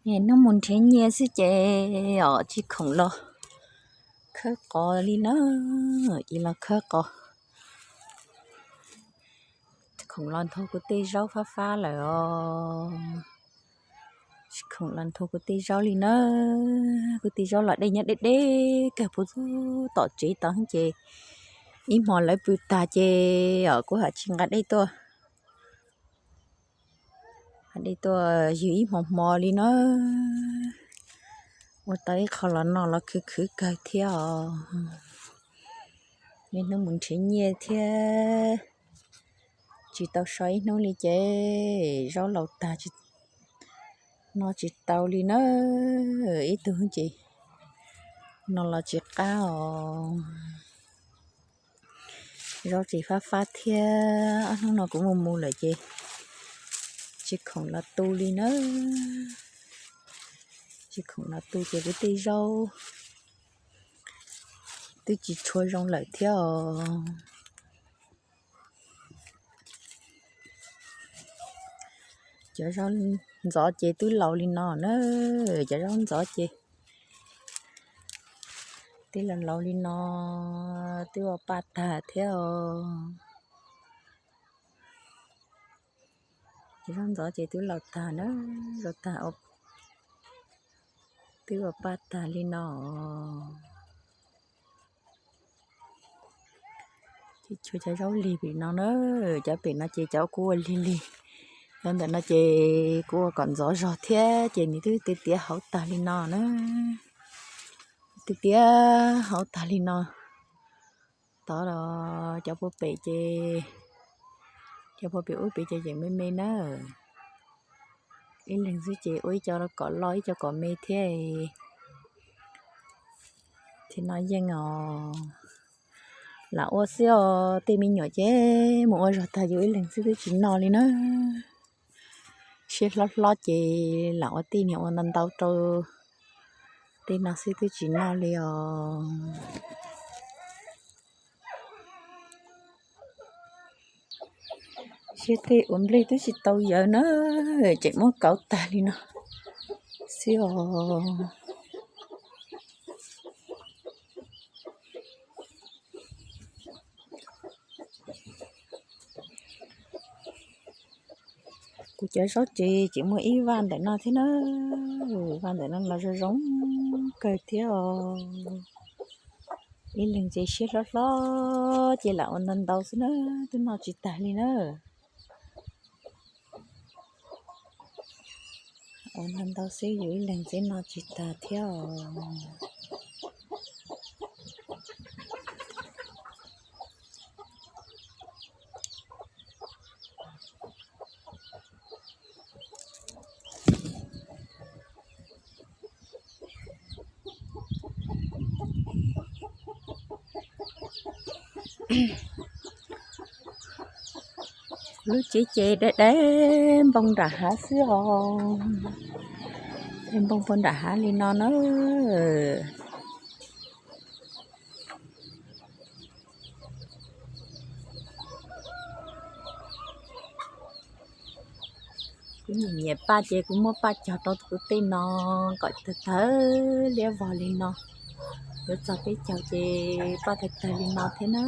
Hnub mus nrhiav nyiaj xwb ces os tsis khoom los khawb qos li na, ib los khawb qos. Khoom los nthuav kuv tej zaub fab fab lawm os. Tsis khoom los nthuav kuv tej zaub li na. Kuv tej zaub los dej nyob deb deb kawg puv txog tom tsev tod ces ib hmo lawv pw tag ces os kuv haj tsis nqa dej tuaj. Nqa dej tuaj ywg ib hmo hmo li na. Ua tau ib qho los noj los khwv khwv kawg thiab os. Niaj hnub mus nrhiav nyiaj thiab tsis tau so ib hnub li ces zaub laus tag, noj tsis tau li na. Ib tug ces noj los tsis qab os. Zaub tsis fab fab thiab, ob hnub no kuv mus mus lawm ces tsis khoom los tu li na. Tsis khoom los tu ces kuv tej zaub twb tsis tshua zoo lawm thiab os. Cov zaub ntxov ces twb laus li no na, cov zaub ntxov ces twb laus laus li no, twb ua paj tag thiab os. Cov zaub ntxov ces twb laus tag na, laus tag, twb ua paj tag li no. Ces tshuav cov zaub lig pem no na, cov pem no ces cov kuj ua lig lig, cov ntawm no ces kuj ua kom ntxov zog thiab ces nws twb tiav tiav hauv tag li no na. Tiav tiav hauv tag li no. Tod los cov puag pem ces, cov puag pem ub pem ces yeej me me na. Ib leeg xwb ces ua ib co kom loj ib co kom me thiab. Ces no yeej os, lam ua xwb os, tej me nyuam ces mus ua zog tag yus ib leeg xwb twb tsis noj li na. Siab hlob hlob ces lam ua tej niag ua ntau ntau rau tej no xwb twb tsis noj li os. Siab tej ua nplej twb tsis tau yawv na, tseem muab kauv tag li no xwb os. Kuv cov zaub ces tseem muaj ib vaj ntawm no thiab na, vaj ntawm no los zoo zoo kawg thiab os. Ib leeg ces siab hlob hlob ces lam ua ntau ntau xwb na, twb noj tsis tag li na. Ua ntau ntau xwb yus ib leeg twb noj tsis tag thiab os. Lub tsev ces dai dai npoo nram hav xwb os. Dai npoo puag nram hav li no na. Kuv nyiam nyiam paj ces kuv muab paj cog rau kuv tej no kom tawg tawg liab vog li no. Yuav txog peb caug ces paj tawg tawg li no thiab na.